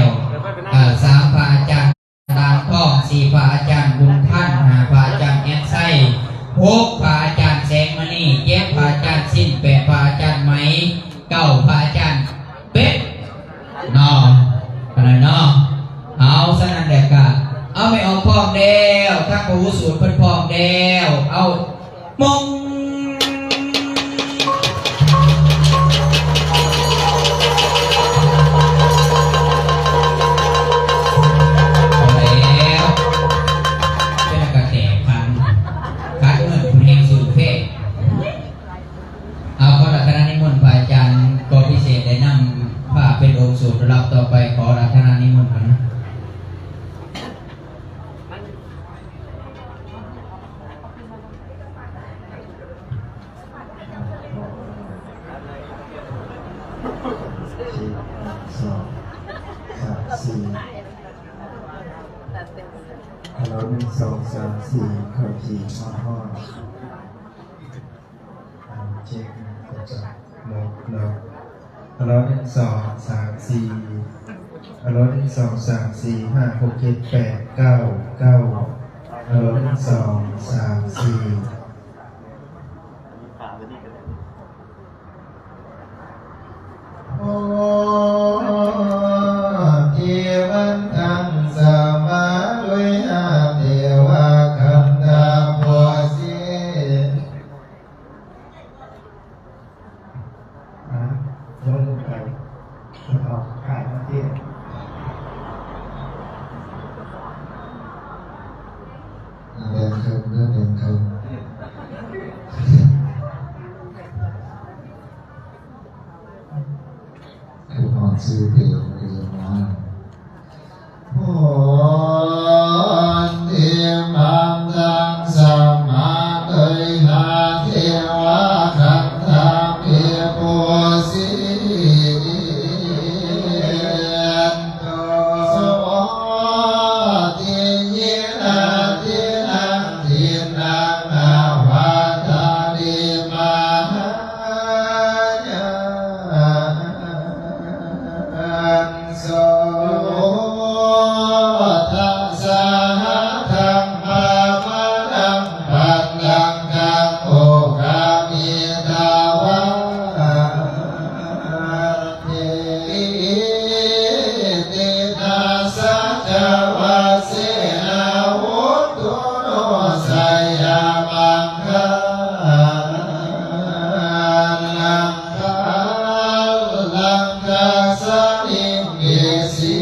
ວ ເອີ ສາມ ພະອາຈານດານທອງ, ສີ່ ພະອາຈານບຸນທັນ, ຫ້າ ພະອາຈານແອດໄຊ, ຫົກ ພະອາຈານແສງມະນີ, ເຈັດ ພະອາຈານຊິນ, ແປດ ພະອາຈານໄໝ, ເກົ້າ ພະອາຈານເປັດ ເນາະ ອັນນັ້ນເນາະ. ເອົາ ສະນັ້ນແຫຼະກະ ເອົາ ແມ່ອອກພ້ອມແລ້ວ, ທາງພໍ່ຫູສູດເພິ່ນພ້ອມແລ້ວ, ເອົາ ມົງ ເອົາແລ້ວ ເປັນກະແຕກຂັນ ຂັນເງິນຜູ້ແຮງສູງເພ. ເອົາ ຂໍອາລາທະນານິມົນພະອາຈານ ກໍພິເສດໄດ້ນຳພາເປັນອົງສູດລຳດັບຕໍ່ໄປ. ຂໍອາລາທະນານິມົນເພິ່ນ. ໜຶ່ງ ສອງ ສາມ ສີ່ ຮາໂລ ໜຶ່ງ ສອງ ສາມ ສີ່ ເຂົ້າທີ່ຮອດ ອ່າ ເຊັກ ເຈົ້າ ເຈົ້າ ເນາະ ເນາະ ຮາໂລ ໜຶ່ງ ສອງ ສາມ ສີ່ ຮາໂລ ໜຶ່ງ ສອງ ສາມ ສີ່ ຫ້າ ຫົກ ເຈັດ ແປດ ເກົ້າ ເກົ້າ ຮາໂລ ໜຶ່ງ ສອງ ສາມ ສີ່ ໂອ້ ທີ່ມັນທັງສາມາດ້ວຍຫາເທວະຄັນທະບົວສີ ອາ ລົງໄປ ເອົາຂາຍມາເທດ ແບ່ງເຄິ່ງເດີ ແບ່ງເຄິ່ງ ຄືຮອດຊື່ເພງເລີຍນະ. ໂພຕິມັງກັງສະມາເດຍະ ເທວະຄັນທະວິປູຊິນໂຕ ໂສຕິຍິນະທິນະທິນນະງອະວະຕາລິມະຫາຍານ ໂສ ທັດສະຫະທັງພາວະນັງປັນດັງກັງ ໂອຄາມິຕາວັນເຕ ເຕນະສັດຈະວະເສນາ ໂຫຕຸໂນ ໄຊຍະມັງຄະລັງ ຄັນລັງຄັດສະນິງ ເອສີ